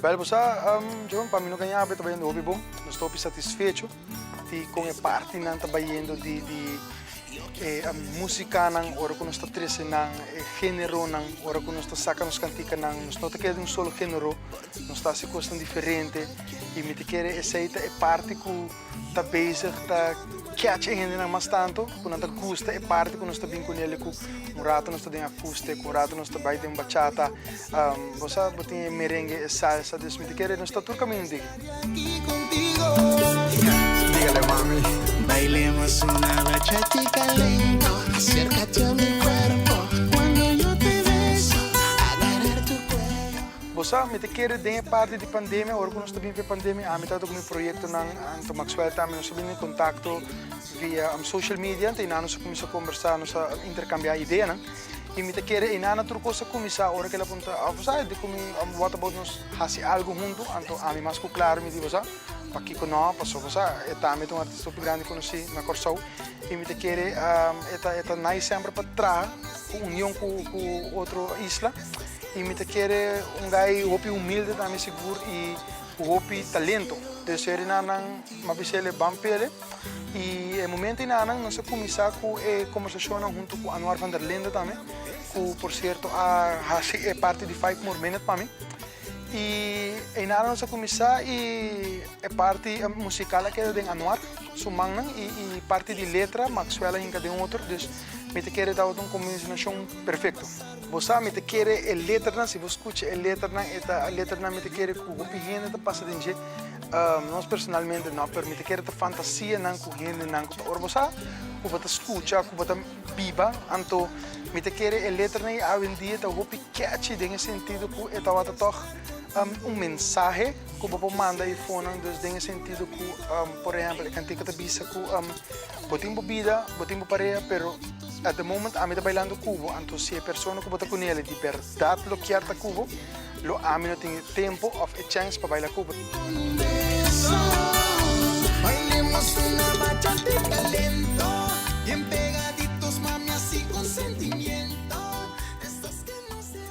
Bèl bo sa, John, pa mi no gaña bo, e ta bayendo hopi bon. Nos ta hopi satisfecho di kon e partinan ta bayendo di di e musikanan ora ku nos ta trese nan, e generonan, ora ku nos ta saka nos kantikanan. Nos no ta keda den un solo genero, nos ta hasi kosnan diferente i mi ta kere esei ta e parti ku ta bezig ta catch e hendenan mas tanto, ku nan ta gusta e parti ku nos ta bin kunel ku un rato nos ta den akustik, un rato nos ta bai den bachata, bo sa bo tin e merengue, e salsa, dus mi ta kere nos ta tur kaminda diki. Dígale mami. Bailemos una bachatica lento, acércate a mi cuerpo, cuando yo te beso, agarrar tu cuello. Bo sa, mi ta kere den e parti di pandemia, ora ku nos ta bin pa e pandemia, ami tabata ku mi proyektonan, anto Maxwell tambe, nos a bini den kontakto via social media, anto einan nos a kuminsá kombersá, nos a interkambiá ideanan, i mi ta kere einan tur kos a kuminsá ora ku el a puntra, bo sa, di ku mi, what about nos hasi algu huntu, anto ami mas ku klaro mi di, bo sa, pakiko no, pasobra bo sa, e tambe ta un artista hopi grandi konosí na Kòrsou, i mi ta kere e ta e ta nice semper pa traha ku union ku ku otro isla. I mi ta kere un guy hopi humilde tambe sigur i ku hopi talento. Dus e rinanan m'a bis'el e ban p'el i e momento einanan nos a kuminsá ku e kombersashonnan huntu ku Anuar van der Linde tambe ku por sierto a hasi e parti di Five More Minute pa mi. I einanan nos a kuminsá i e parti musikal a keda den Anuar su mannan i parti di letra Maxwell a hinka den otro. Dus mi ta kere tabata un kombinashon perfekto. Bo sa, mi ta kere e letranan, si bo skucha e letranan, e ta letranan mi ta kere ku hopi hende ta pasa den dje. Nos personalmente no, pero mi ta kere ta fantasianan ku hendenan ku ta ora bo sa ku bo ta skucha, ku bo ta biba. Anto mi ta kere e letranan ei awendia ta hopi catchy den e sentido ku e tabata tòg un mensahe ku bo por manda e fonan. Dus den e sentido ku, por ehèmpel, e kantika ta bisa ku bo tin bo bida, bo tin bo pareha, pero. At the moment ami ta bailando ku bo, anto si e persona ku bo ta kunel di bèrdat lo kier ta ku bo, lo ami no tin e tempu òf e chèns pa baila ku bo.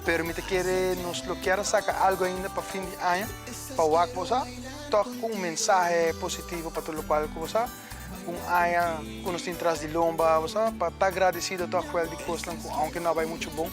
Pero mi ta kere nos lo kier a saka algu ainda pa fin di aña pa wak bo sa, tòg ku un mensahe positivo pa tur lokual ku bo sa. Un aña ku nos tin tras di lomba, bo sa, pa ta agradesido tòg wèl di kosnan ku aunke no a bai muchu bon.